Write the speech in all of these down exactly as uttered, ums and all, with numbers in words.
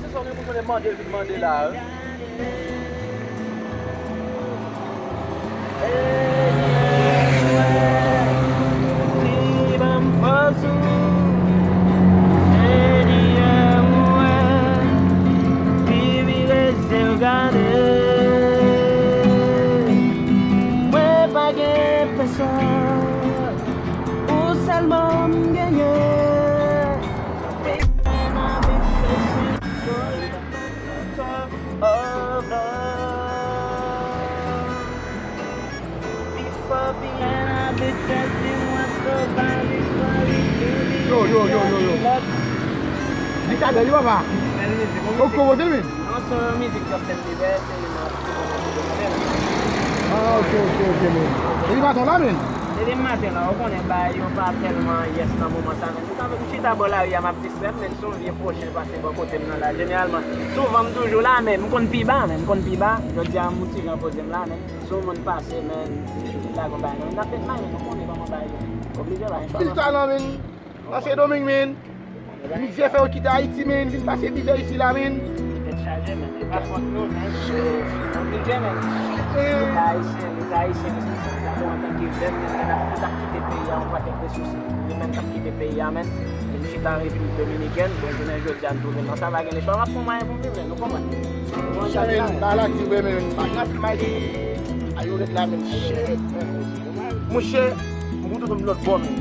Se sa w gen pou jwenn mande l vin mande la, wi. Mwen pa gen pèsòn, ou sèlman m genyen. Yo, yo, yo, yo, yo. Di sa bèl, wi, papa. Bèl mizik, bon mizik. Ou konpoze l, wi? Non, se yon mizik Justin Bieber, se li m ap pwomòte depi maten. Ah, ok, ok, ok, men. Depi maten la, men. Depi maten la, ou konnen bagay yo pa tèlman yes nan moman sa, men. M chita bò lari a, m ap distrè m, men si yon vye pwochen pase bò kote m nan la, jeneralman, souvan m toujou la, men m konn pi ba, men m konn pi ba. Jodi a, m ti jan poze m la, men si yon moun pase, men, li lage yon bagay nan men, n ap fè l la, men nou konnen kòman bagay yo oblije la, men. Pil talan, men. Nan Sendomeng, men. Mizè fè yo kite Ayiti, men. Vin pase mizè isi la, men. Tèt chaje, men. E pa fòt nou, men. Oblije, men. Leta ayisyen, Leta ayisyen, responsab sa, nou, antanke jèn, men, n ap tout ap kite peyi a, yon pakèt resous. Nou menm k ap kite peyi a, men. Nou chita an Repiblik Dominikèn, bon, jounen jodi a, n twouve nan sa, pa gen lespwa, n ap fè yon mwayen pou n viv, men, nou konprann. Monchè, men, bagay la di vre, men, pa gen anpil mwayen. Ayo, ret la, men, shit, men. Monchè, m kontan tonbe lòt bò, men.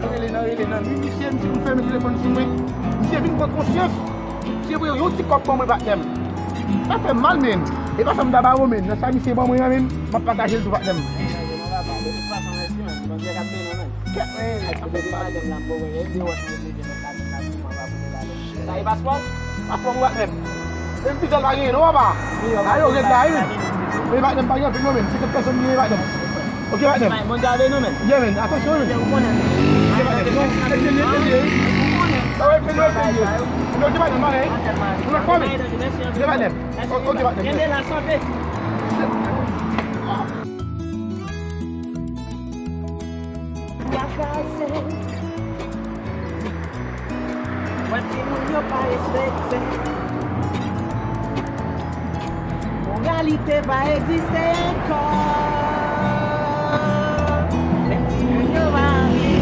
Nan rele, nan rele, nan nwi, misye, misye vin fèmen telefòn sou mwen. Misye vin pran konsyans. Misye voye yon ti kòb ban mwen, patnè m. Sa fè m mal, men. E pa sa m ta ba ou, men. Nan sa misye ban mwen an, men, m ap pataje l tou, patnè m. Kèt, men. Sa e paspò? Paspò pou patnè m. Menm visa l pa genyen non, papa. Ayo, ret la, wi. Men patnè m pa gen anpil non, men. Senkant pèsòn li ye, patnè m. Ok, patnè m. Bondye avè nou, men. Yeah, men. Atansyon, men. Ou konnen. Yeah, patnè m. Non, e vye, e vye, e vye. Ou konnen. Ah, wi, men, wi, men, wi. Men, ok, patnè m, pare. Yon lòt fwa, men. Yeah, patnè m. Ok, patnè m. Rete la, sanpe. Wè timoun yo pa respekte. Moralite pa egziste ankò. Wè timoun yo pa anvi.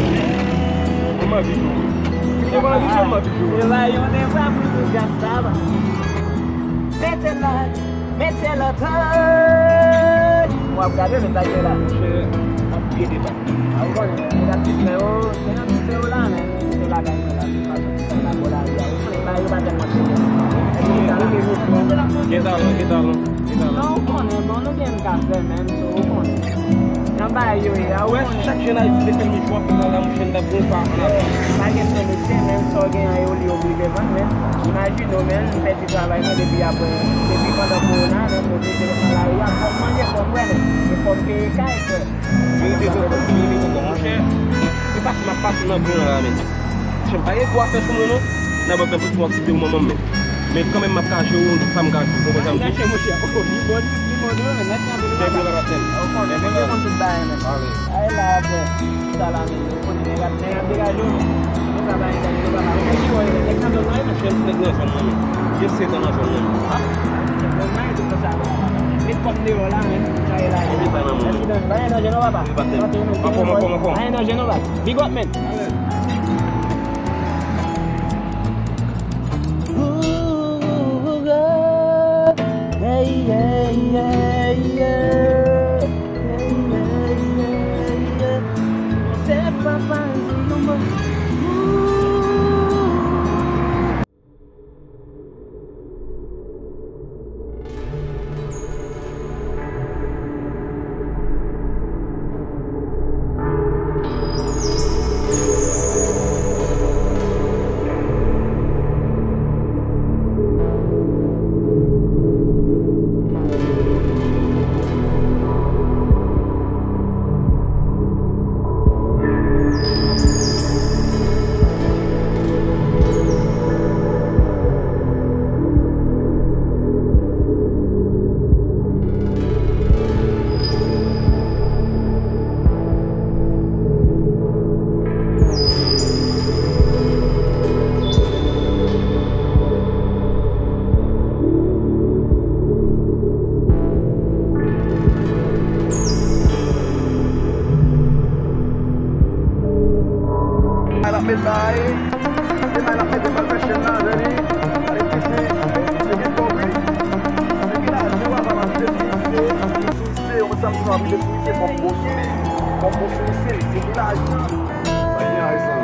Mwen anvi tou. Mwen anvi tou, mwen anvi tou. Se pa yon devwa pou tout gad sa. Mete lòd. Mete lòd, hey! W ap gade, men sa k gen la. Monchè, m ap pye devan. A, ou konnen, men, nèg ap distrè yo, nèg ap distrè yo la, men, se bagay mwen la, se fason ti sa la bò lari a, ou konnen, bagay yo pa tèlman serye. Gen talan, gen talan, gen talan. Non, ou konnen, bon, nou gen m ka fè, men, so, ou konnen. Jan bagay yo ye a, ou konnen. Chak jèn Ayisyen te fè menm jwèt la, la, monchè, n t ap gon pa ann avan. Pa gen solution, men, sa w gen an yo, li oblije vann, men. Imajine w, men, m pèdi travay mwen depi apre, depi pandan kowona, men, m oblije ret nan lari a, fò m manje, fò m bwè, men, e fò m peye kay, frè. Verite kòkò, verite kòkò, monchè. Se pase m ap pase nan gran la, men. Monchè, m pa gen gwo afè sou mwen, non. Nan bank nan tout aktivite ou manman m, men. Men kanmenm m ap ka jere w sa m ka jere, w konprann sa m di? Chache monchè. Oh, li bon, li bon, non, men nèg nan vin. Fè byen la, patnè m. Ou konnen, mwen te konn tout bagay, men. Ale. Ay la, frè. Sa la, men, ou konnen, nèg ap, nèg ap degaje w, men. Konsa bagay sa, nou pa pa. Nèg ki wè, nèg nan zòn nan, men. Chèf nèg nan zòn nan, men. Gen sèt an nan zòn nan, men. Ah, zòn nan, e tout sa, men. Met kòm deyò la, men. Sa ye la. Mete sa nan men. Mèsi, men. Pa gen danje, non, papa. Anfòm, anfòm, anfòm. Pa gen danje, non, papa. Big up, man. Met bay, se bay la fè de fè chèn nan avè li. Alè ki se, se gen kòb wi. Se gen lajan, papa m ap depouse. Se yon sam sa ap depouse kòm bon sou li. Kòm bon sou li, se se gen lajan. Sa gen ayisyen.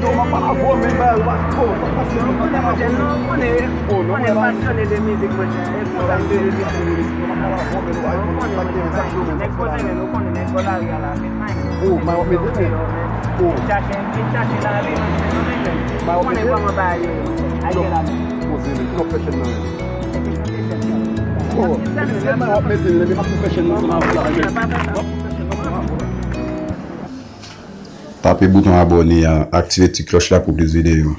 Yo, m ap pale avè w, men bay ou pa ko, sa pase non, m ap pale avè w. Oh, non, mwen pasyone de mizik, mwen. E konsa m te rete. Mwen ap pale avè w, men ou pa reponn sa gen, sa gen, men sa gen. Nèg koze men, nou konnen nèg bò lari a la, men. Oh, may wap mete men. Oh. Chache, vin chache lavi, men, men, men. May wap mete. Konnen kòman bagay yo ye, men. Aye la, men. Poze men, ki lòt fè chèn nan men. Oh, epi se may wap mete men, epi m ap tou fè chèn nan ansanm avè w la, men. Tape bouton abòne an, aktive ti klòch la pou plis videyo.